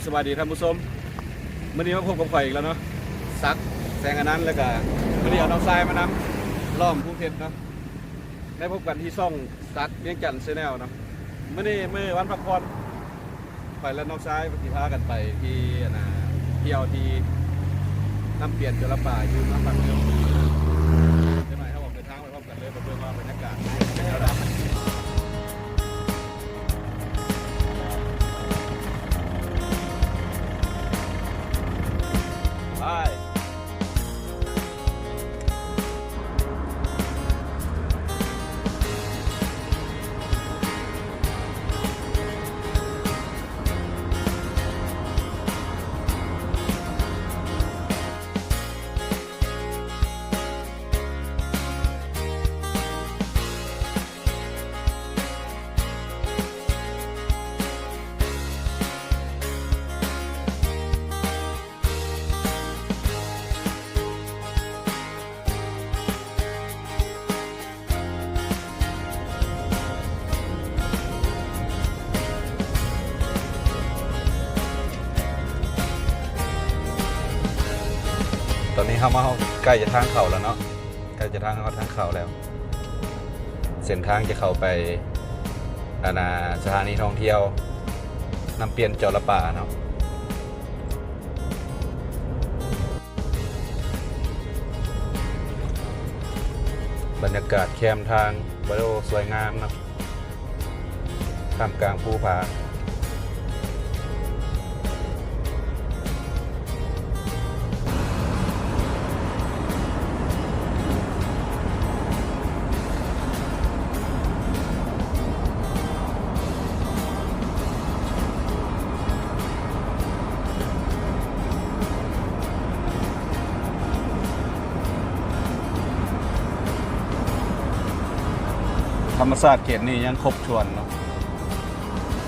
ສະບາຍດີທ່ານຜູ້ຊົມ, ມື້ນີ້ມາພົບກັບຂ້ອຍອີກແລ້ວເນາະ ສັກ ແສງອານັນ ແລ້ວກະມື້ນີ້ເອົານ້ອງຊາຍມານຳ ລ້ອມພູເພັດເນາະ. ໄດ້ພົບກັນທີ່ຊ່ອງສັກວຽງຈັນ Channel ເນາະ. ມື້ນີ້ມື້ວັນພັກຜ່ອນ ຂ້ອຍ ແລະ ນ້ອງຊາຍ ເພິ່ນຊິພາກັນໄປທີ່ ອັນນ່າ ທ່ຽວທີ່ນ້ຳປຽນ ຈົນລະປາ ຢູ່ເມືອງປາກເຊ. ຈັກໜ້ອຍເຮົາອອກເດີນທາງໄປພ້ອມກັນເລີຍ ໄປເບິ່ງວ່າບັນຍາກາດເປັນແນວໃດ. ໄປ. ຕອນນີ້ເຮົາມາຮອດ ໃກ້ຈະທາງເຂົ້າແລ້ວເນາະ, ໃກ້ຈະທາງ ຮອດທາງເຂົ້າແລ້ວ. ເສັ້ນທາງຈະເຂົ້າໄປ ອັນນ່າ ສະຖານີທ່ອງທ່ຽວນ້ຳປຽນ ຈົນລະປາເນາະ. ບັນຍາກາດແຄມທາງ ໂອ້ ສວຍງາມເນາະ ທ່າມກາງພູຜາ. ທຳມະຊາດເຂດນີ້ຍັງຄົບຖ້ວນເນາະ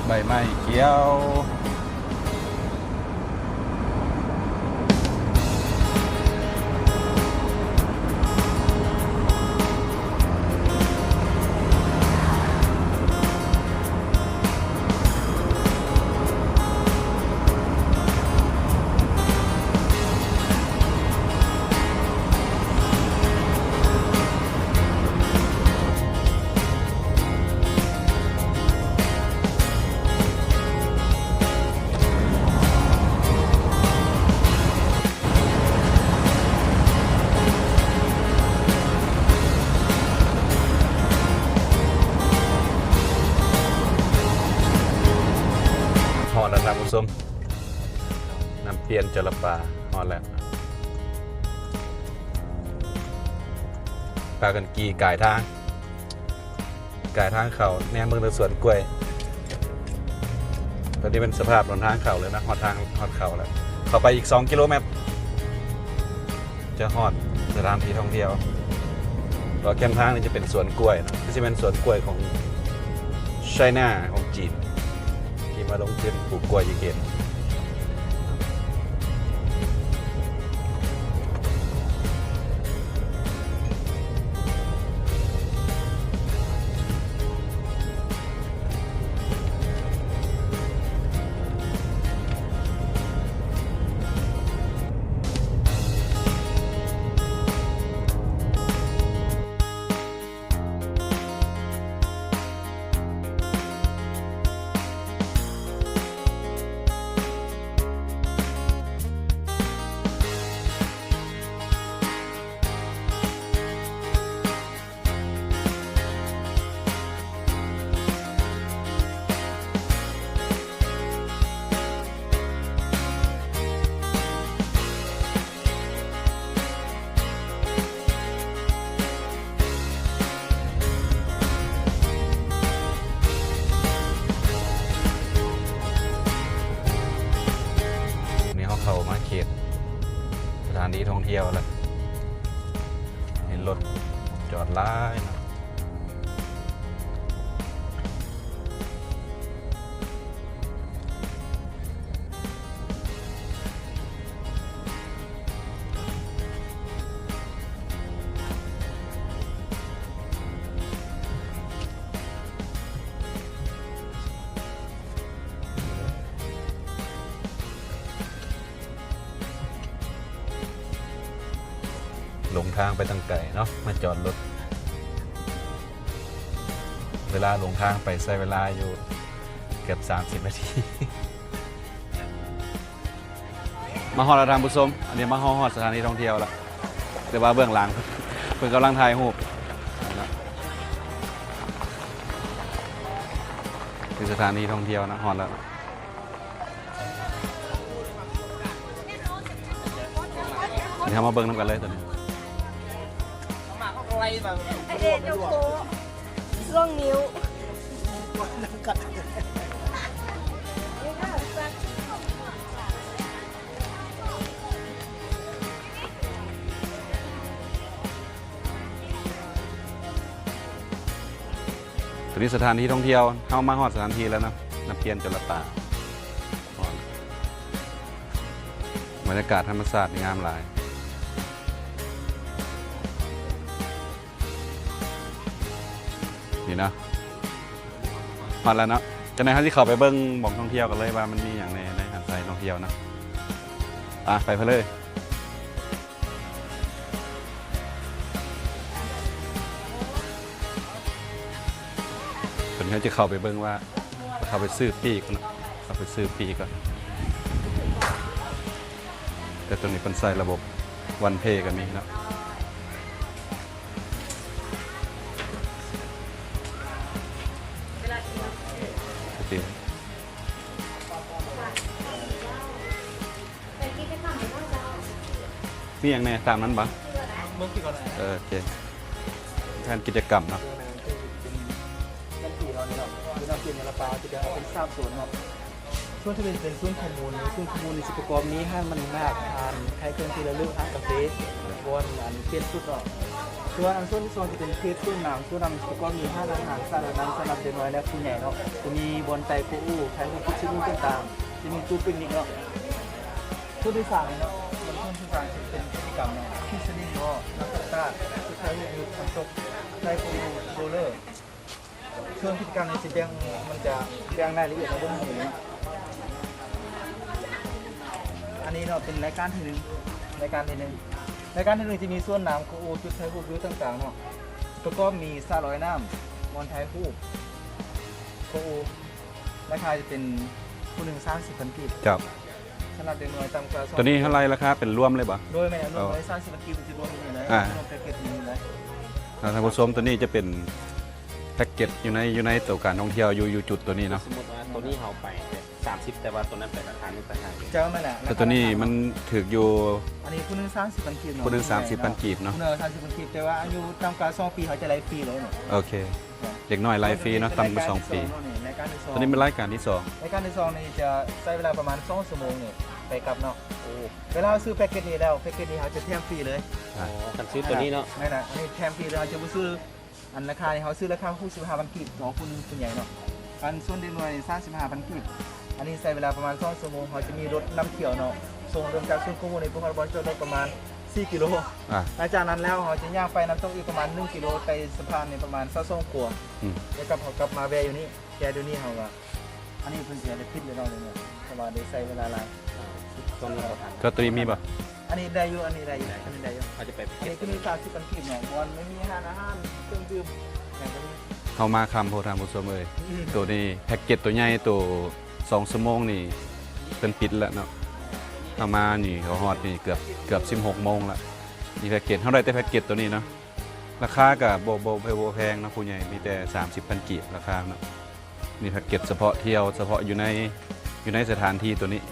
ໃບໄມ້ຂຽວ. ຮອດແລ້ວທ່ານຜູ້ຊົມ ນ້ຳປຽນ ຈົນລະປາ ຮອດແລ້ວ. ພາກັນຂີ່ກາຍທາງ ກາຍທາງເຂົ້າ ແນມເບິ່ງແຕ່ສວນກ້ວຍ. ຕອນນີ້ເປັນສະພາບຫົນທາງເຂົ້າເລີຍນະ ຮອດທາງ ຮອດເຂົ້າແລ້ວ. ເຂົ້າໄປອີກສອງກິໂລແມັດ ຈະຮອດສະຖານທີ່ທ່ອງທ່ຽວ. ແລ້ວແຄມທາງນີ້ຈະເປັນສວນກ້ວຍເນາະ ຄືຊິແມ່ນສວນກ້ວຍຂອງໄຊນາ ຂອງຈີນ ທີ່ມາລົງທຶນປູກກ້ວຍຢູ່ເຂດ. ນີ້ເຮົາເຂົ້າມາເຂດສະຖານທີ່ທ່ອງທ່ຽວແລ້ວ ເຫັນລົດຈອດຫຼາຍເນາະ. ລົງທາງໄປຕັ້ງໄກເນາະ ມາຈອດລົດ. ເວລາລົງທາງໄປໃຊ້ເວລາຢູ່ເກືອບສາມສິບນາທີ. ມາຮອດແລ້ວທ່ານຜູ້ຊົມ, ອັນນີ້ມາຮອດສະຖານທີ່ທ່ອງທ່ຽວແລ້ວ, ແຕ່ວ່າເບື້ອງຫຼັງເພິ່ນກຳລັງຖ່າຍຮູບ. ເປັນສະຖານທີ່ທ່ອງທ່ຽວນະ, ຮອດແລ້ວ. ດຽວເຮົາມາເບິ່ງນຳກັນເລີຍຕອນນີ້. ເອີ ເຈົ້າໂຄ ຊ່ວງນິ້ວ. ຕອນນີ້ສະຖານທີ່ທ່ອງທ່ຽວ, ເຮົາມາຮອດສະຖານທີ່ແລ້ວເນາະ, ນ້ຳພຽນຈົນລະປາ. ບັນຍາກາດທຳມະຊາດນີ້ງາມຫຼາຍ. ນີ້ເນາະ ຮອດແລ້ວເນາະ. ຈັ່ງໃດເຮົາຊິເຂົ້າໄປເບິ່ງບ່ອນທ່ອງທ່ຽວກັນເລີຍວ່າມັນມີຫຍັງແດ່ໃນຫາດຊາຍທ່ອງທ່ຽວເນາະ. ໄປ ໄປເລີຍ. ຕອນນີ້ເຮົາຈະເຂົ້າໄປເບິ່ງວ່າ ເຂົ້າໄປຊື້ປີ້ກ່ອນເນາະ, ເຂົ້າໄປຊື້ປີ້ກ່ອນ. ແຕ່ຕົວນີ້ເພິ່ນໃຊ້ລະບົບວັນເພກໍມີເນາະ. ມີຫຍັງແດ່? ຕາມນັ້ນບໍ່? ເບິ່ງທີ່ກ່ອນນະ. ເອີ ໂອເຄ. ແຜນກິດຈະກຳເນາະ. ເອີ ແມ່ນ ຄືເປັນແຜນທີ່ເນາະ ນີ້ເນາະ, ຢູ່ນຳເຂດຍາລະປາ ທີ່ຈະເປັນສາມໂຊນເນາະ. ສ່ວນທີ່ເປັນ ເປັນໂຊນຂອງມູນ, ໂຊນຂອງມູນນີ້ຊິປະກອບມີຮ້ານມັນນາກ, ຮ້ານຂາຍເຄື່ອງທີ່ລະລຶກ, ຮ້ານກາເຟ, ບ່ອນອັນປ່ຽນຊຸດເນາະ. ສ່ວນອັນໂຊນທີສອງຈະເປັນເຂດສວນນ້ຳ, ສວນນ້ຳຊິປະກອບມີຮ້ານອາຫານ, ສະໜາມນ້ຳສຳລັບເດັກນ້ອຍ ແລະ ຜູ້ໃຫຍ່ເນາະ, ຈະມີບ່ອນໄຕ່ໂຄອູ, ຖ່າຍຮູບ ຄິດຊິບ ຕ່າງໆ, ຈະມີຕູ້ປິກນິກເນາະ. ໂຊນທີສາມເນາະ ເປັນໂຊນທີສາມທີ່ເປັນກິດຈະກຳເນາະ ຄິດສະລິງເນາະ ນ້ຳຕົກຕາດ ຈຸດຖ່າຍຮູບຢູ່ນ້ຳຕົກ ໄຊໂຄໂຣເລີ. ໂຊນກິດຈະກຳນີ້ຊິແບ່ງ ມັນຈະແບ່ງລາຍລະອຽດໃຫ້ເບິ່ງຢູ່ນີ້ເນາະ. ອັນນີ້ເນາະ ເປັນລາຍການທີໜຶ່ງ ລາຍການທີໜຶ່ງ ລາຍການທີໜຶ່ງຈະມີສວນນ້ຳ ໂຄອູ ຈຸດຖ່າຍຮູບວິວຕ່າງໆເນາະ ປະກອບມີສະລອຍນ້ຳ ບ່ອນຖ່າຍຮູບ ໂຄອູ ລາຄາຈະເປັນຜູ້ໜຶ່ງສາມສິບພັນກີບ. ເຈົ້າ. ສຳລັບເດັກນ້ອຍຕ່ຳກວ່າສອງ ຕົວນີ້ເຮົາໄລ່ລາຄາເປັນລວມເລີຍບໍ່? ໂດຍ ແມ່ນ ລວມ ໂອ້ ຮ້ອຍສາມສິບພັນກີບ ຈະລວມຢູ່ໃນ ອ່າ ລວມແພັກເກັດນີ້ເລີຍ. ທ່ານຜູ້ຊົມ ຕົວນີ້ຈະເປັນແພັກເກັດຢູ່ໃນ ຢູ່ໃນໂຕການທ່ອງທ່ຽວ ຢູ່ ຢູ່ຈຸດຕົວນີ້ເນາະ. ສົມມຸດວ່າຕົວນີ້ເຮົາໄປສາມສິບ ແຕ່ວ່າຕົວນັ້ນໄປລາຄາໜຶ່ງຕ່າງຫາກ. ເຈົ້າ ແມ່ນແຫຼະ. ແຕ່ຕົວນີ້ມັນຖືກຢູ່ ອັນນີ້ຜູ້ໜຶ່ງສາມສິບພັນກີບເນາະ ຜູ້ໜຶ່ງສາມສິບພັນກີບເນາະ ຜູ້ໜຶ່ງສາມສິບພັນກີບ ແຕ່ວ່າອາຍຸຕ່ຳກວ່າສອງປີ ເຮົາຈະໄລ່ຟຣີເລີຍເນາະ. ໂອເຄ. ເດັກນ້ອຍໄລ່ຟຣີເນາະ ຕໍ່າກວ່າສອງປີ. ລາຍການທີສອງເນາະ ນີ້ລາຍການທີສອງ ຕົວນີ້ແມ່ນລາຍການທີສອງ. ລາຍການທີສອງນີ້ຈະໃຊ້ເວລາປະມານສອງຊົ່ວໂມງນີ້ ໄປກັບເນາະ. ໂອ້ ເວລາເຮົາຊື້ແພັກເກັດນີ້ແລ້ວ ແພັກເກັດນີ້ເຮົາຈະແຖມຟຣີເລີຍ. ອໍ ຄັນຊື້ຕົວນີ້ເນາະ. ແມ່ນລະ ອັນນີ້ແຖມຟຣີເລີຍ ເຮົາຈະບໍ່ຊື້ອັນລາຄານີ້ ເຮົາຊື້ລາຄາຫົກສິບຫ້າພັນກີບຕໍ່ຜູ້ໜຶ່ງຜູ້ໃຫຍ່ເນາະ. ອັນສ່ວນເດັກນ້ອຍສາມສິບຫ້າພັນກີບ. ອັນນີ້ໃຊ້ເວລາປະມານສອງຊົ່ວໂມງ ເຮົາຈະມີລົດນຳທ່ຽວເນາະ ສົ່ງເລີ່ມຈາກສູນໂຄມຸນນີ້ ພວກເຮົາໄປຈອດລົດປະມານສີ່ກິໂລ. ອ່າ ຫຼັງຈາກນັ້ນແລ້ວ ເຮົາຈະຍ່າງໄປນ້ຳຕົກອີກປະມານໜຶ່ງກິໂລ ໄປສະພານນີ້ປະມານຊາວສອງຂົວ. ອືມ ແລ້ວກໍເຮົາກັບມາແວ່ຢູ່ນີ້ ແຕ່ດຽວນີ້ເຮົາວ່າ ອັນນີ້ເພິ່ນຊິໄດ້ປິດແລ້ວເນາະ ດຽວນີ້ ເພາະວ່າໄດ້ໃຊ້ເວລາຫຼາຍ. ຕົວນີ້ບໍ່ທັນ ຕົວນີ້ມີບໍ່? ອັນນີ້ໄດ້ຢູ່ ອັນນີ້ໄດ້ຢູ່ ອັນນີ້ໄດ້ຢູ່. ເຮົາຈະໄປ ອັນນີ້ຄືມີສາມສິບພັນກີບເນາະ ບ່ອນມັນມີຮ້ານອາຫານ ເຄື່ອງດື່ມຫຍັງກໍມີ. ເຮົາມາຄ່ຳໂພດທ່ານຜູ້ຊົມເອີຍ. ອືມ ຕົວນີ້ແພັກເກັດຕົວໃຫຍ່ ຕົວສອງຊົ່ວໂມງນີ້ເພິ່ນປິດແລ້ວເນາະ. ເຮົາມານີ້ ເຮົາຮອດນີ້ເກືອບ ເກືອບສິບຫົກໂມງລະ. ນີ້ແພັກເກັດ ເຮົາໄດ້ແຕ່ແພັກເກັດຕົວນີ້ເນາະ. ລາຄາກະບໍ່ ບໍ່ ບໍ່ ບໍ່ແພງເນາະ ຜູ້ໃຫຍ່ ມີແຕ່ສາມສິບພັນກີບ ລາຄາເນາະ. ມີແພັກເກັດສະເພາະທ່ຽວ ສະເພາະຢູ່ໃນ ຢູ່ໃນສະຖານທີ່ຕົວນີ້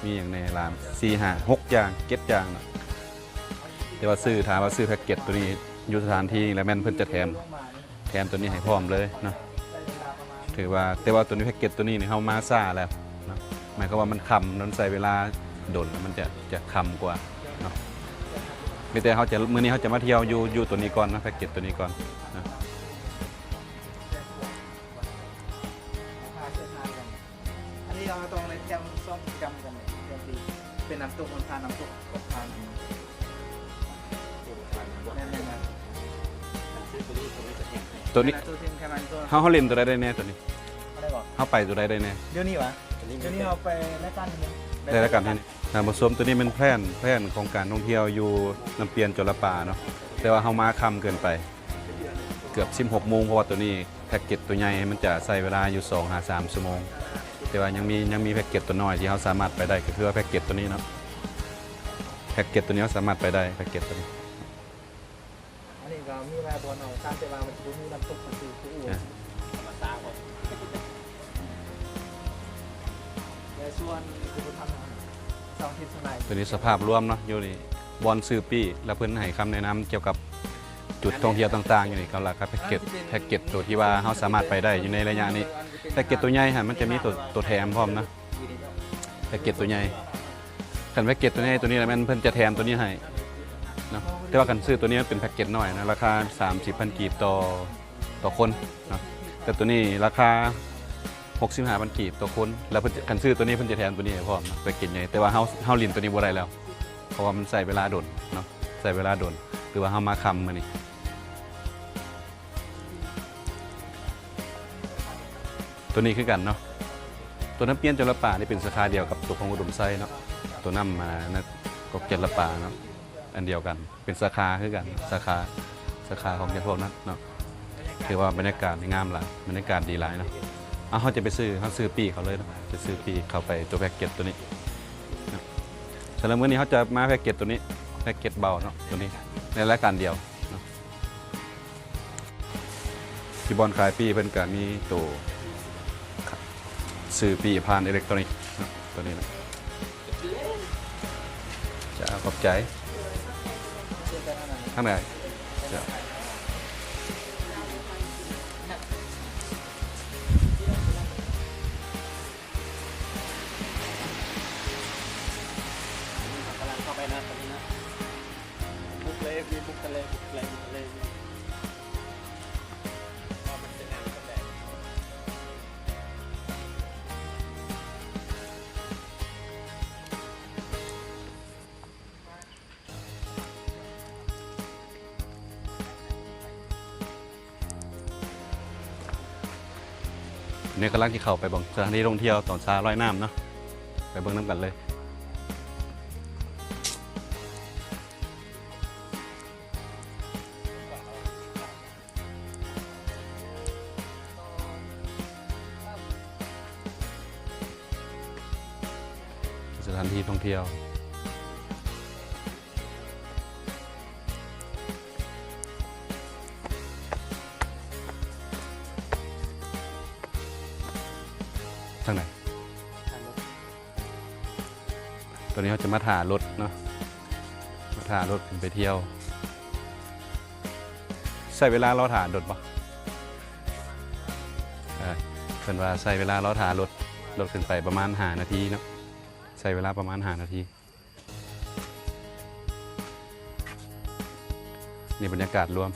ມີຫຍັງແດ່ລະ ສີ່ ຫ້າ ຫົກຢ່າງ ເຈັດຢ່າງເນາະ. ແຕ່ວ່າຊື້ ຖ້າວ່າຊື້ແພັກເກັດຕົວນີ້ຢູ່ສະຖານທີ່ ແລ້ວແມ່ນເພິ່ນຈະແຖມ ແຖມຕົວນີ້ໃຫ້ພ້ອມເລີຍເນາະ. ຖືວ່າ ແຕ່ວ່າຕົວນີ້ ແພັກເກັດຕົວນີ້ນີ້ ເຮົາມາຊ້າແລ້ວເນາະ ໝາຍຄວາມວ່າມັນຄ່ຳ ມັນໃຊ້ເວລາດົນ ແລ້ວມັນຈະ ຈະຄ່ຳກວ່າເນາະ. ມີແຕ່ເຮົາຈະ ມື້ນີ້ເຮົາຈະມາທ່ຽວຢູ່ ຢູ່ຕົວນີ້ກ່ອນເນາະ ແພັກເກັດຕົວນີ້ກ່ອນເນາະ. ອັນນີ້ເຮົາຕ້ອງໄດ້ແຖມສອງກິດຈະກຳກັນ ເປັນນ້ຳຕົກ ມັນພານ້ຳຕົກ ກັບພາ ແມ່ນໆ ຕົວນີ້ ຕົວທີ່ແຖມ ຕົວ ເຮົາ ເຮົາຫຼິ້ນຕົວໃດໄດ້ແດ່ຕົວນີ້? ອັນໃດບໍ່? ເຮົາໄປຕົວໃດໄດ້ແດ່? ດຽວນີ້ຫວາ? ດຽວນີ້ເຮົາໄປລາຍການທີ່ໜຶ່ງ ໄດ້ລາຍການທີ່ໜຶ່ງ. ທ່ານຜູ້ຊົມ, ໂຕນີ້ແມ່ນແຜນ, ແຜນຂອງການທ່ອງທ່ຽວຢູ່ນ້ຳປຽນຈົນລະປາເນາະ, ແຕ່ວ່າເຮົາມາຄ່ຳເກີນໄປ ເກືອບສິບຫົກໂມງ ເພາະວ່າໂຕນີ້ແພັກເກັດໂຕໃຫຍ່ ມັນຈະໃຊ້ເວລາຢູ່ສອງຫາສາມຊົ່ວໂມງ, ແຕ່ວ່າຍັງມີ, ຍັງມີແພັກເກັດໂຕນ້ອຍທີ່ເຮົາສາມາດໄປໄດ້ ກໍຄືວ່າແພັກເກັດໂຕນີ້ເນາະ, ແພັກເກັດໂຕນີ້ເຮົາສາມາດໄປໄດ້ ແພັກເກັດໂຕນີ້. ອັນນີ້ກໍມີຫຼາຍບ່ອນເນາະ, ຕາມແຕ່ວ່າມັນຊິບໍ່ມີນ້ຳຕົກ ມັນຊິບໍ່ອູ່ ອ່າ ທຳມະຊາດ ແລະ ສ່ວນຜູ້ທຳສອງທິດສະໄໝ ຕົວນີ້ສະພາບລວມເນາະ, ຢູ່ນີ້ບ່ອນຊື້ປີ້ ແລ້ວເພິ່ນໃຫ້ຄຳແນະນຳກ່ຽວກັບຈຸດທ່ອງທ່ຽວຕ່າງໆ ຢູ່ນີ້ ກໍລາຄາແພັກເກັດ, ແພັກເກັດຕົວທີ່ວ່າເຮົາສາມາດໄປໄດ້ຢູ່ໃນໄລຍະນີ້. ແພັກເກັດຕົວໃຫຍ່ຫັ້ນ ມັນຈະມີຕົວ, ຕົວແຖມພ້ອມນະ. ແພັກເກັດຕົວໃຫຍ່, ຄັນແພັກເກັດຕົວໃຫຍ່ຕົວນີ້ລະແມ່ນເພິ່ນຈະແຖມຕົວນີ້ໃຫ້ເນາະ, ແຕ່ວ່າຄັນຊື້ຕົວນີ້ມັນເປັນແພັກເກັດນ້ອຍນະ, ລາຄາສາມສິບພັນກີບຕໍ່, ຕໍ່ຄົນເນາະ, ແຕ່ຕົວນີ້ລາຄາຫົກສິບຫ້າພັນກີບຕໍ່ຄົນ, ແລ້ວເພິ່ນ ຄັນຊື້ຕົວນີ້ເພິ່ນຈະແຖມຕົວນີ້ໃຫ້ພ້ອມເນາະ, ແພັກເກັດໃຫຍ່, ແຕ່ວ່າເຮົາ, ເຮົາຫຼິ້ນຕົວນີ້ບໍ່ໄດ້ແລ້ວ ເພາະວ່າມັນໃຊ້ເວລາດົນເນາະ, ໃຊ້ເວລາດົນ, ຫຼືວ່າເຮົາມາຄ່ຳມື້ນີ້. ຕົວນີ້ຄືກັນເນາະ, ຕົວນ້ຳປຽນຈົນລະປານີ້ເປັນສາຂາດຽວກັບຕົວຂອງອຸດົມໄຊເນາະ, ຕົວນ້ຳ ອ່າ ນະ ກອກຈັນລະປາເນາະ, ອັນດຽວກັນ, ເປັນສາຂາຄືກັນ, ສາຂາ, ສາຂາຂອງຈຳພວກນັ້ນເນາະ. ຖືວ່າບັນຍາກາດນີ້ງາມຫຼາຍ, ບັນຍາກາດດີຫຼາຍເນາະ. ເອົາ, ເຮົາຈະໄປຊື້, ເຮົາຊື້ປີ້ເຂົາເລີຍເນາະ, ຈະຊື້ປີ້ເຂົ້າໄປຕົວແພັກເກັດຕົວນີ້ເນາະ. ສຳລັບມື້ນີ້ເຮົາຈະມາແພັກເກັດຕົວນີ້, ແພັກເກັດເບົາເນາະ, ຕົວນີ້ໃນລາຍການດຽວເນາະ. ຢູ່ບ່ອນຂາຍປີ້ເພິ່ນກະມີໂຕຊື້ປີ້ຜ່ານອີເລັກໂຕນິກເນາະ, ໂຕນີ້ນະ. ເຈົ້າ, ຂອບໃຈ. ທາງໃດ? ເຈົ້າ. ກຳລັງເຂົ້າໄປນະ ຕອນນີ້ນະ. ບຸກເລີຍ ບຸກເລີຍ ບຸກເລີຍ ບຸກເລີຍ. ນີ້ກຳລັງຊິເຂົ້າໄປເບິ່ງສະຖານທີ່ທ່ອງທ່ຽວຕອນເຊົ້າລອຍນ້ຳເນາະ, ໄປເບິ່ງນຳກັນເລີຍ. ສະຖານທີ່ທ່ອງທ່ຽວ. ທາງໃດ? ຕອນນີ້ເຮົາຈະມາຖ້າລົດເນາະ, ມາຖ້າລົດຂຶ້ນໄປທ່ຽວ. ໃຊ້ເວລາລໍຖ້າດົນບໍ່? ເອີ ເພິ່ນວ່າໃຊ້ເວລາລໍຖ້າລົດ, ລົດຂຶ້ນໄປປະມານຫ້ານາທີເນາະ, ໃຊ້ເວລາປະມານຫ້ານາທີ. ນີ້ບັນຍາກາດລວມ.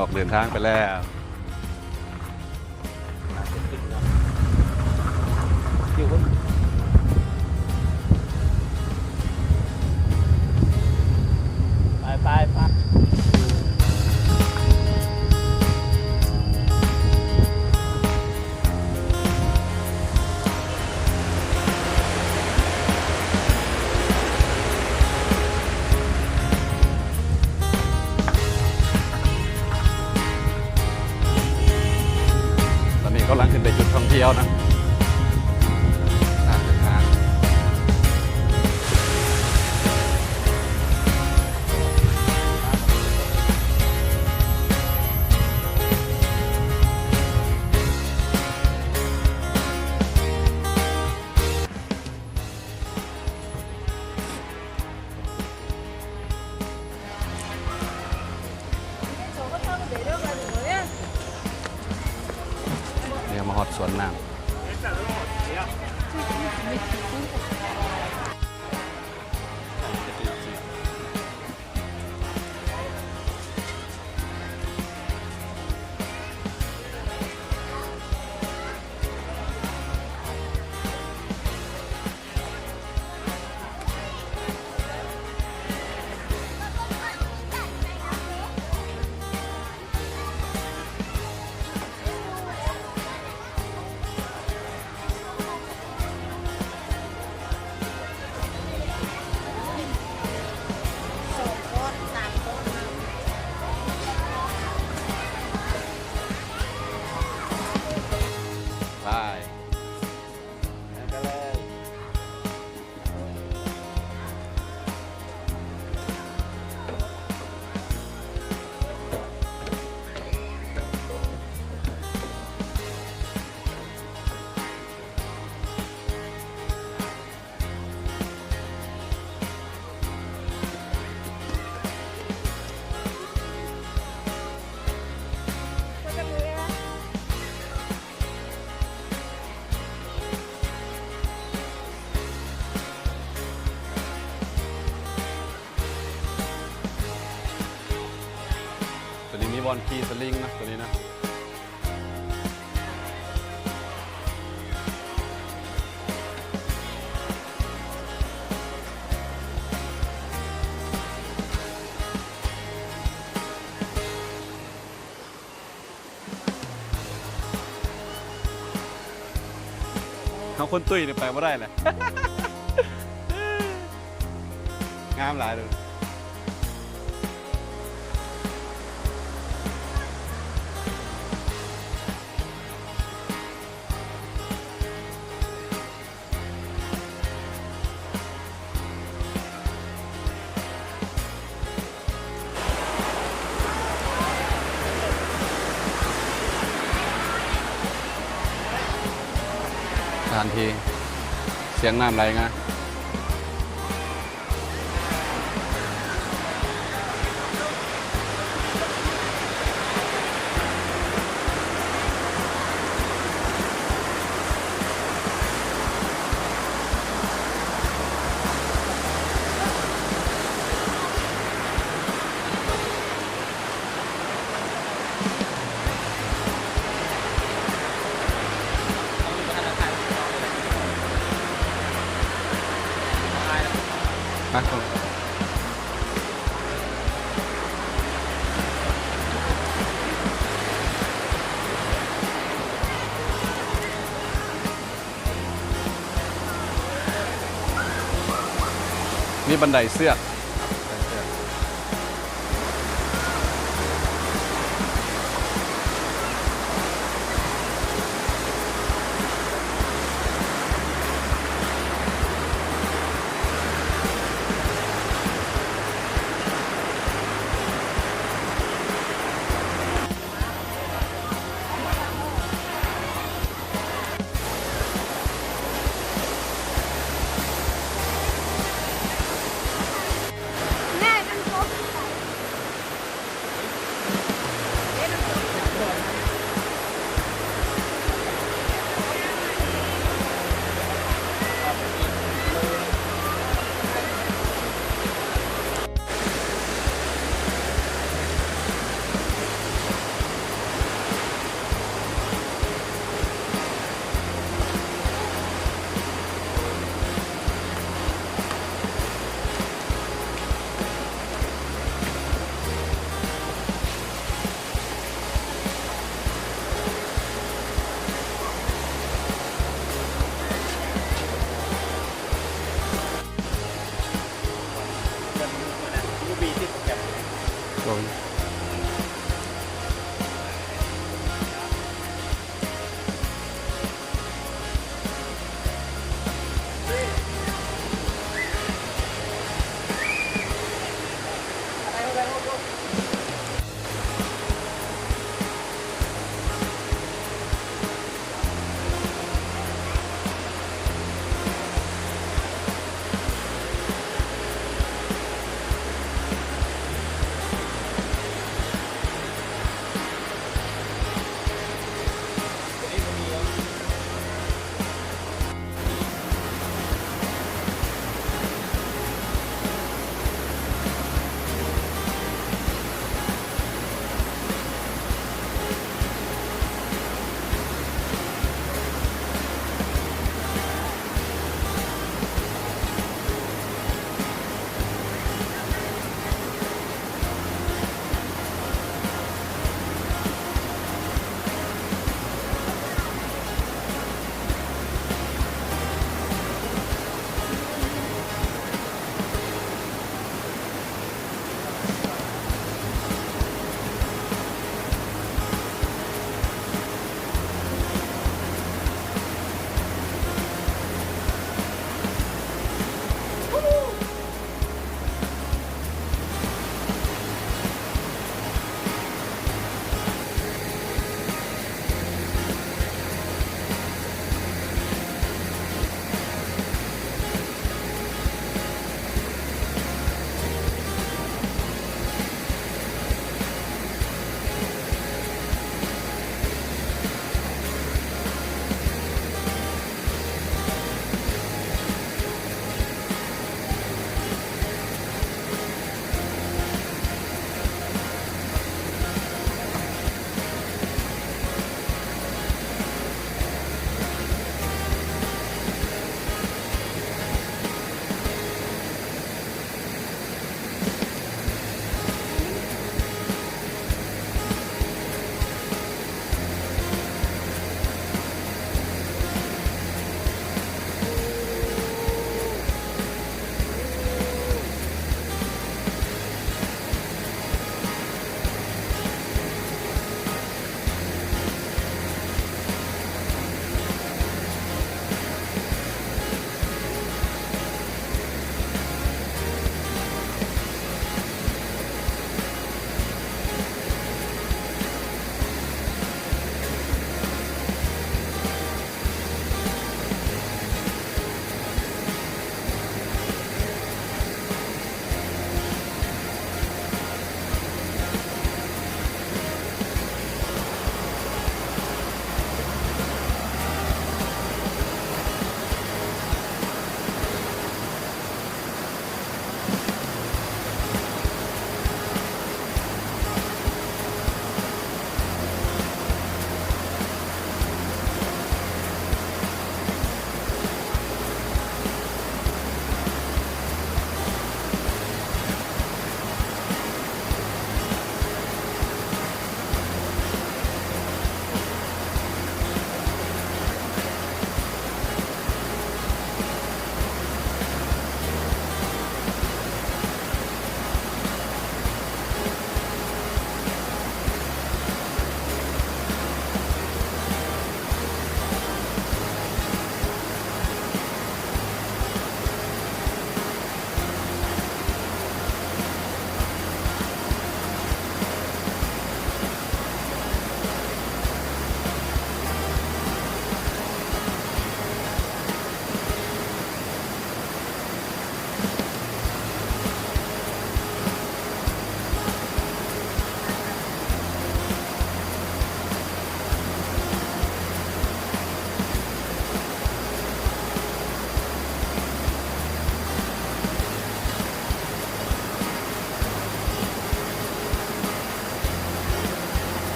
ອອກເດີນທາງໄປແລ້ວ. ໄປ ໄປ ໄປ. ຕອນນີ້ກຳລັງຂຶ້ນໄປຈຸດທ່ອງທ່ຽວນະ. ຮອດສວນນ້ຳ. ໂຕນີ້ມີບ່ອນຂີ່ສະລິງນະ ໂຕນີ້ນະ. ເຮົາຄົນຕຸ້ຍນີ້ໄປບໍ່ໄດ້ແຫຼະ ງາມຫຼາຍເດີ. ສະຖານທີ່ ສຽງນ້ຳໄຫຼງາ. ມີບັນໄດເຊືອກ. ສ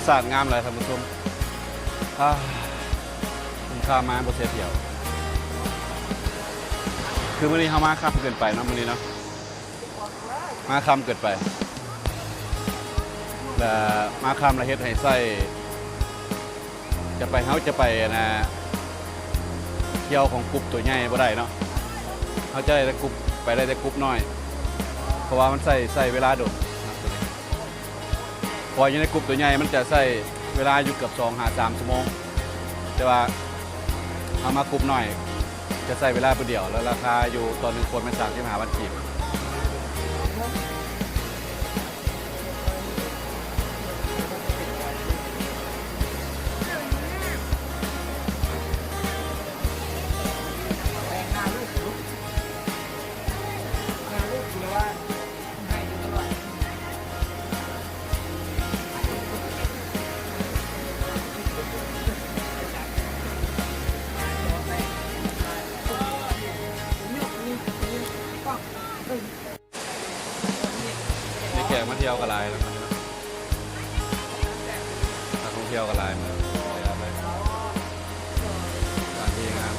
ສາດງາມຫຼາຍທ່ານຜູ້ຊົມ. ອາ ຄຸ້ມຄ່າມາບໍ່ເສຍທ່ຽວ. ຄືມື້ນີ້ເຮົາມາຄ່ຳເກີນໄປເນາະ ມື້ນີ້ເນາະ ມາຄ່ຳເກີນໄປ ແລະ ມາຄ່ຳແລ້ວເຮັດໃຫ້ໃຊ້ ຈະໄປ ເຮົາຈະໄປ ອັນນ່າ ທ່ຽວຂອງກຸ່ມຕົວໃຫຍ່ບໍ່ໄດ້ເນາະ. ເຮົາຈະໄດ້ແຕ່ກຸ່ມ ໄປໄດ້ແຕ່ກຸ່ມນ້ອຍ ເພາະວ່າມັນໃຊ້ ໃຊ້ເວລາດົນ. ເພາະວ່າຢູ່ໃນກຸ່ມຕົວໃຫຍ່ມັນຈະໃຊ້ເວລາຢູ່ເກືອບສອງຫາສາມຊົ່ວໂມງ ແຕ່ວ່າເຮົາມາກຸ່ມນ້ອຍຈະໃຊ້ເວລາມື້ດຽວ ແລະ ລາຄາຢູ່ຕໍ່ໜຶ່ງຄົນແມ່ນສາມສິບຫ້າພັນກີບ. ມີແຂກມາທ່ຽວກໍຫຼາຍແລ້ວ ນັກທ່ອງທ່ຽວກໍຫຼາຍ ສະຖານທີ່ງາມ.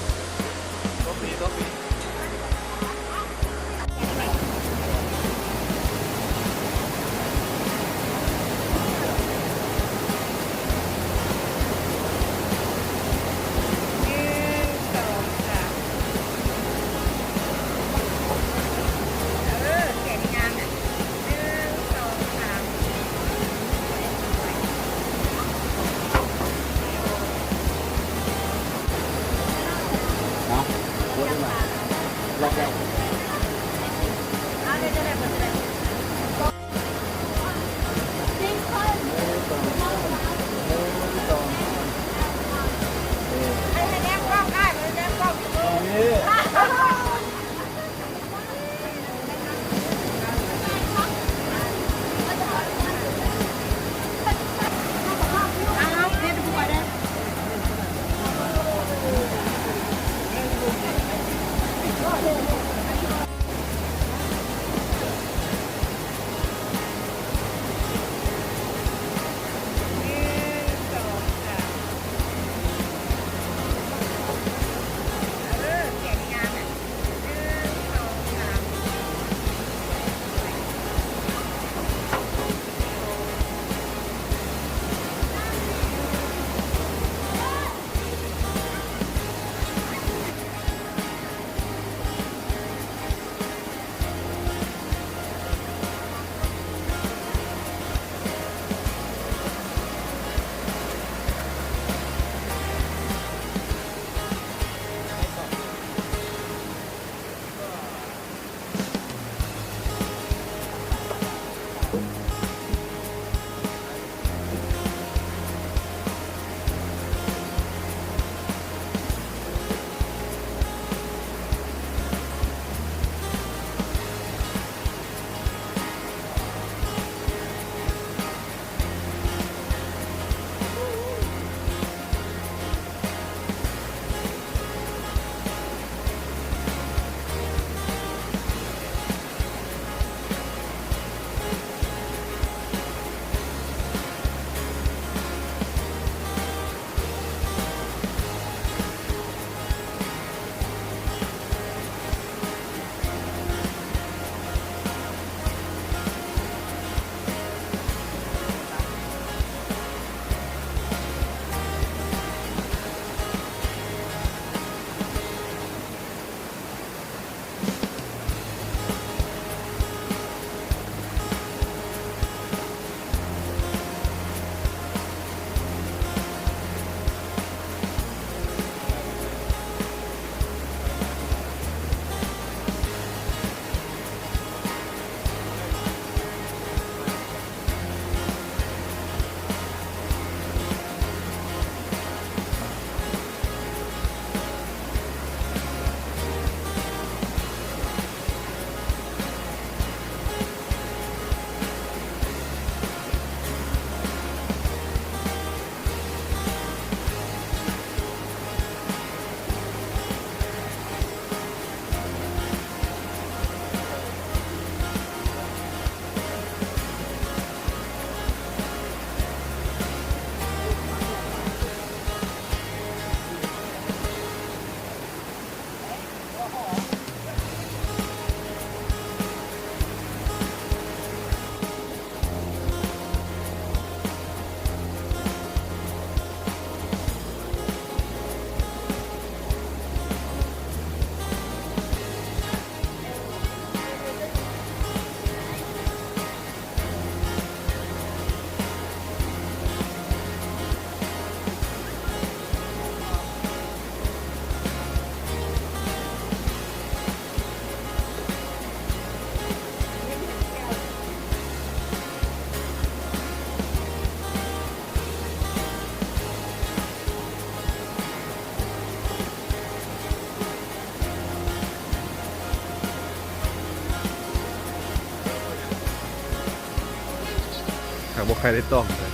ບໍ່ໃຄ່ໄດ້ຕ້ອງເລີຍ.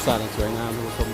ສາດອັນສວຍງາມ ທ່ານຜູ້ຊົມ.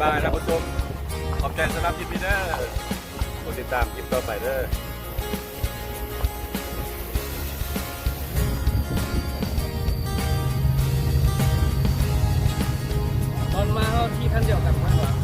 ບາຍບາຍ ທ່ານຜູ້ຊົມ ຂອບໃຈສຳລັບຄລິບນີ້ເດີ ກົດຕິດຕາມຄລິບຕໍ່ໄປເດີ. ຕອນມາເຮົາຂີ່ຄັນດຽວກັນແມ່ນບໍ່?